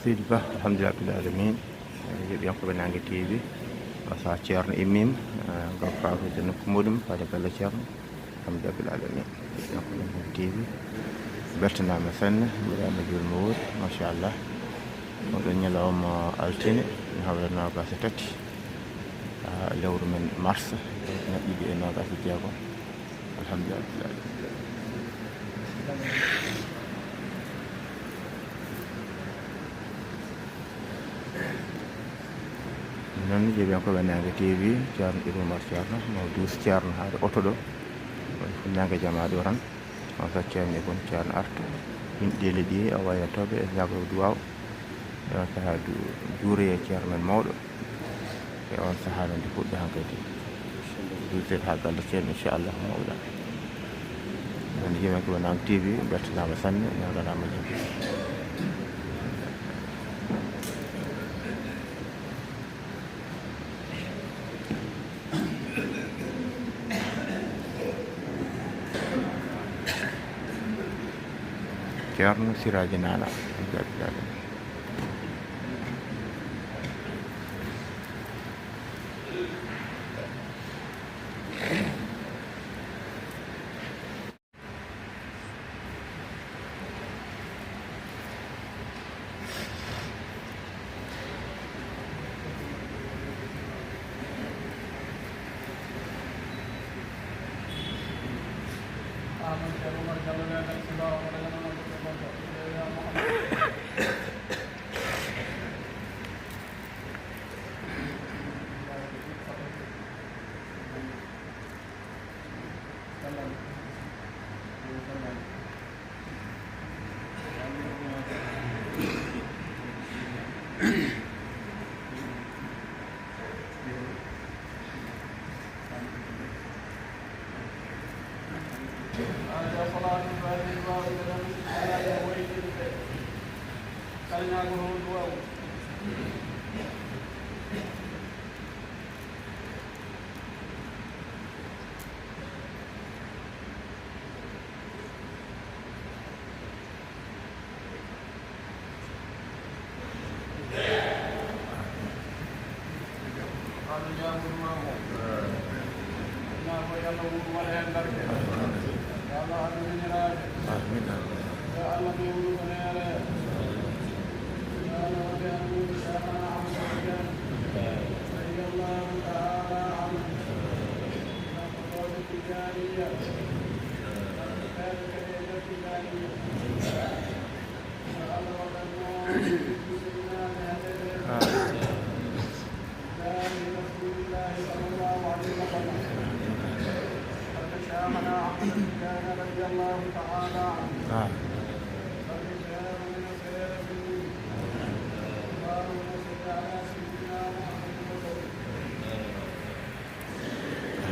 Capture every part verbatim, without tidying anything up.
Seydi Ba, alhamdulillahi rabbil alamin. Yeeɓiyankooɓe Naange T V, o saha Ceerno immiima, eh, ngam faatude nokku muɗum, faade galle Ceerno. Alhamdulillahi rabbil alamin. Yeeɓiyankooɓe Naange T V, beltanaama sanne, mbaɗaama juulde mawɗo, machallah. Oɗo ñalawma altine, hawre noogaas e tati, ah, lewru men mars, ujunere ɗiɗi e noogaas e jeego. Alhamdulillah. Noon, yeeɓiyankooɓe Naange T V, Ceerno Ibou Oumar Ceerno, mo duus Ceerno haade oto ɗo. Woni fuɗnaange jamaa ɗo tan. On sa Ceerno Ibou, Ceerno arta. Yimɓe ɗi, o wayatooɓe e ñaago duwaaw. E on sahaa du-, juuroye Ceerno men mawɗo. E on sahaa noon nde fuɗɗi hankadi. Duuset haa galle Ceerno, inchallahu mawla. Noon, yeeɓiyankooɓe Naange T V, beltanaama sanne, ñaaganaama jam. Ceerno Siraaji Naana.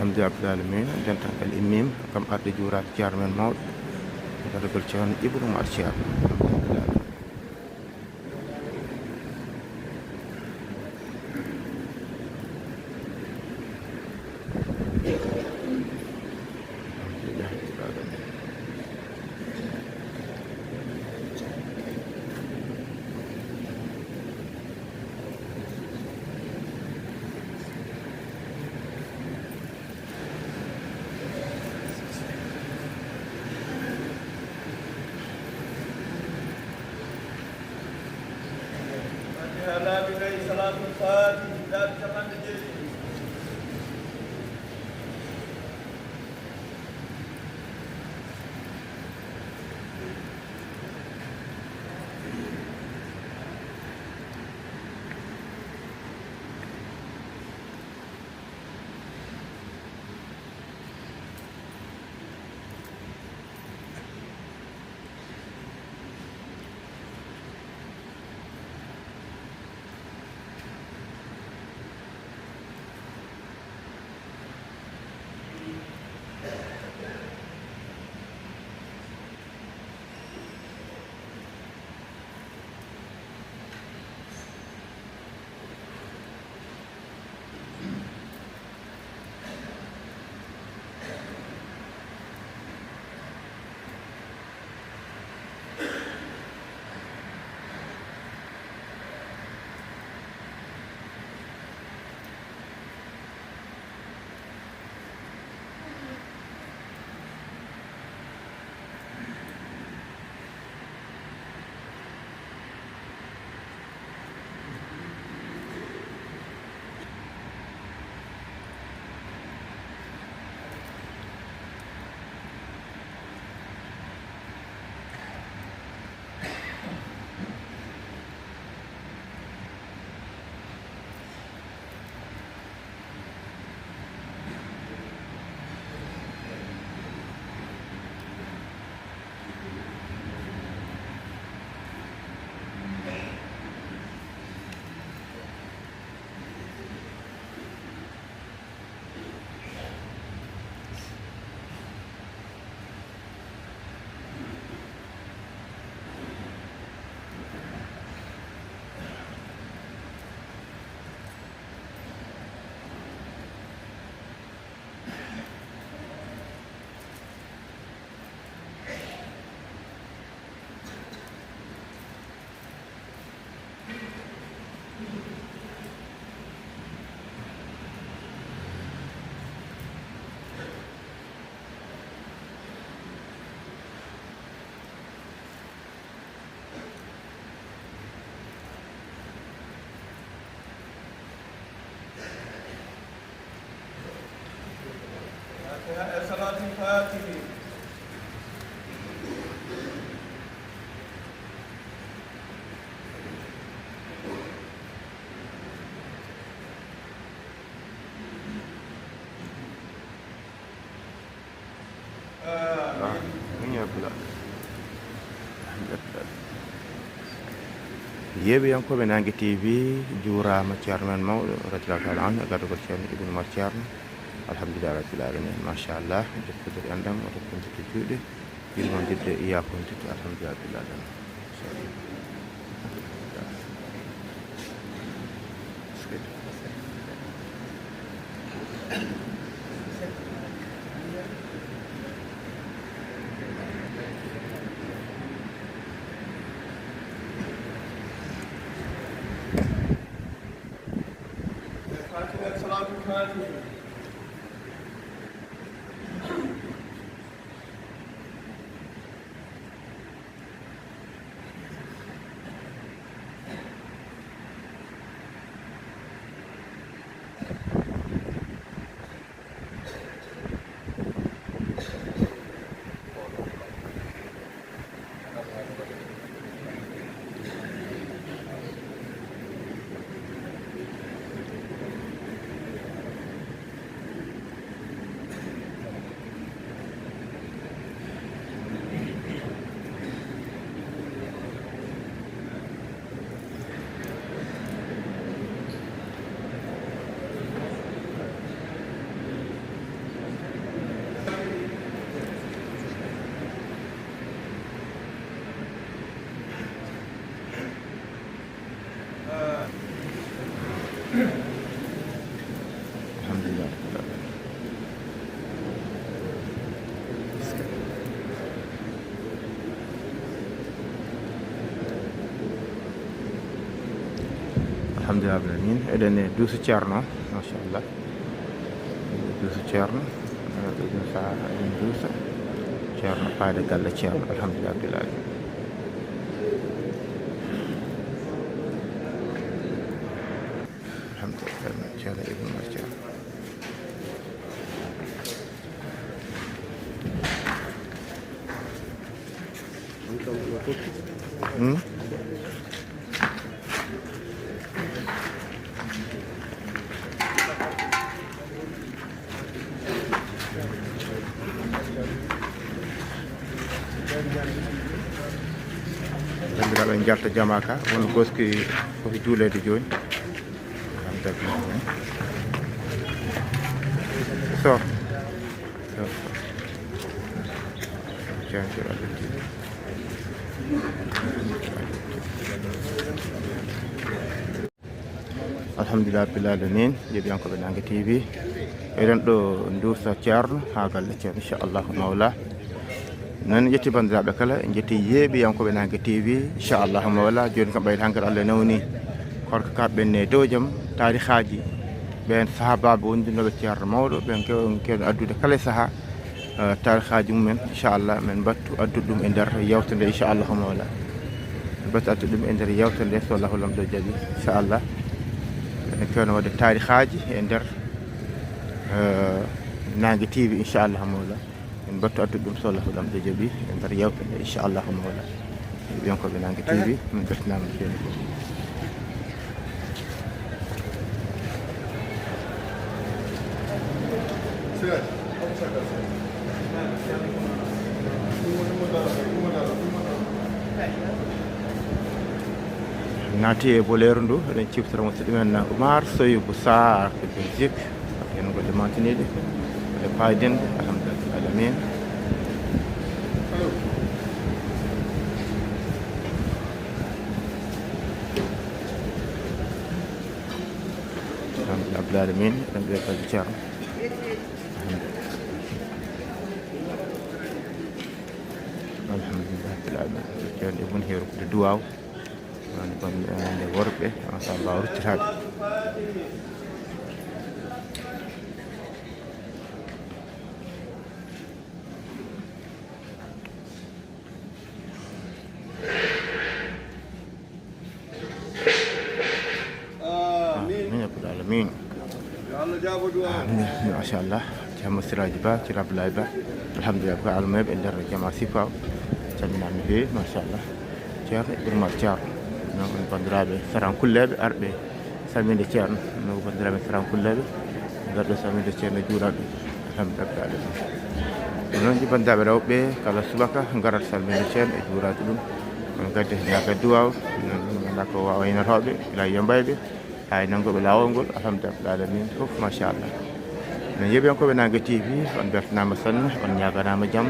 Alhamdulillahi rabbil alamin, dental ngal immiima, kam arde juuraade Ceerno men mawɗo, daragol Ceerno Ibra Umar Ceerno. Alhamdulillahi rabbil alamin. Fatiha laabi nayi, salaatul faatihi laabi capanɗe jeeɗiɗi. Salaatul Faatihi. Amin ya rabbal alamin. Yeeɓiyankooɓe Naange T V, juuraama ceerno men mawɗo, radiyallahu taala anhu, e gardagol ceerno Ibn Umar Ceerno. Alhamdulillah rabbil alamin, machallah, jokkondir enɗam, o jokkondirde juuɗe, yurmondirde e yaafondirde, alhamdulillah rabbil alamin. Alhamdulillah. Alhamdulillah rabbil alamin. Eɗen e duuso ceerno, machallah. Duuso ceerno, eh, ɓe ɗum saha eɗen duusa. Ceerno faade galle ceerno, alhamdulillah rabbil alamin. Alhamdulillah, ceerno Ibn Umar Ceerno. Hmm? Banndiraaɓe, en njalta jamaaka, won goski foti juuleede jooni. So. So. Alhamdulillah rabbil alamin, yeeɓiyankooɓe Naange T V. Eɗen ɗo duusa ceerno haa galle ceerno, inchallahu mawla. Noon en njetti banndiraaɓe kala, en njetti yeeɓiyankooɓe Naange T V, inchallahu mawla. Jooni kam ɓayde hannde Allah nawni korka ka ɓenne dow jam, taarihaaji ɓeen sahaabaaɓe wondunooɓe ceerno mawɗo, ɓen kew-, kewno addude kala e sahaa. Eh, taarihaaji mumen, inchallah, men mbattu addude ɗum e nder yewtere nde, inchallahu mawla. Men mbattu addude ɗum e nder yewtere nde, so Allahu Laamɗo jaɓi, inchallah. En kewno waɗde taarihaaji e nder, eh, Naange T V, inchallahu mawla. Men mbattu addude ɗum, so Allahu Laamɗo jaɓi, e nder yewtere nde, inchallahu mawla. Yeeɓiyankooɓe Naange T V, min mbeltanaama no feewi. Naati e boleeru ndu, eɗen ciftora musidɗo men Oumar Soyibou Sarr to Belgique. Waɗi heen golle mantiniiɗe, golle paydinɗe, alhamdulillahi alamin. Alhamdulillahi alamin, eɗen mbiya kadi ceerno. Alhamdulillahi alamin. Ceerno e mum heewre ko duwaaw. Woni banndiraaɓe worɓe, machallah, ruttitaaɓe. Amin. Amin ya rabbal alamin. Yo Allah jaabo du'a. Amin. Machallah. Hemma Siraaji Ba, Ceerno Abdoulaye Ba. Alhamdulillah, ko almuɓe e nder jama Sifaw. Calminaama no feewi, machallah. Ceerno Ibrahima Ceerno. Noon on banndiraaɓe sarankulleeɓe arɓe salminde Ceerno. No banndiraaɓe sarankulleeɓe ngarɗo salminde Ceerno, juuraɓe. Alhamdulillah. Ko noon ji banndiraaɓe rewɓe kala subaka ngarata salminde Ceerno e juuraade ɗum. On gaddi ñaaka duwaaw, noon ko waawaynorooɓe, ila yombayɓe. Hay nannguɓe laawol ngol, alhamdulillah alamin fof, machallah. No yeeɓiyankooɓe Naange T V, on mbeltanaama sanne, on ñaaganaama jam,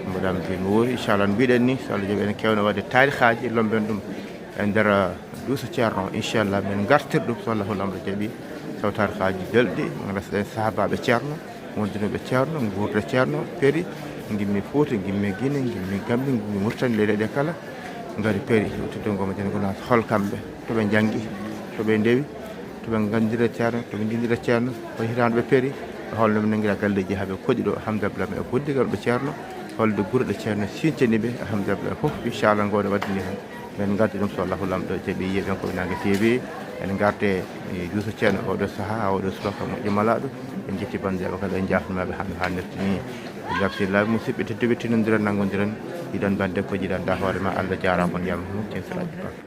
mboɗo am joni woori, inchallah no mbiɗen ni, so Allah jaɓi ene keewno waɗde taarihaaji, lomben ɗum e nder duuso Ceerno, inchallah min ngartir ɗum so Allahu Laamɗo jaɓi, taw taarihaaji belɗi, ngasɗen sahaabaaɓe Ceerno, wondunoɓe Ceerno, nguurda Ceerno, Peri, ngimmi Fuuta, ngimmi Gine, ngimmi Gambi, ngimmi Murtani, leyɗe ɗe kala, ngari Peri, teddude ngoma jani ko naata hol kamɓe, to ɓe njanngi, to ɓe ndewi, to ɓe nganndira Ceerno, to ɓe njinnira Ceerno, ko hitaande ɓe Peri, holno ɓe nanngira galleeji haa ɓe koɗi ɗo, alhamdulillah, ɓe koɗdi galɓe Ceerno, holde gure ɗe Ceerno sincani ɓe, alhamdulillah, fof, inchallah, ngooɗo waɗde ni heen. Men ngardi ɗum so Allahu Laamɗo jaɓi, yeeɓiyankooɓe Naange T V, en ngarde e duuso Ceerno oɗo sahaa, oɗo subaka moƴƴo malaaɗo. En njetti banndiraaɓe kala, en njaafniima ɓe hannde hannirta ni. Gabsi laabi musidɓe tedduɓe, tinondiren, nanngondiren, yiɗon bannde ko jiɗanɗa hoore ma. Allah jaaraama, on yaama, Ceerno Siraaji Ba.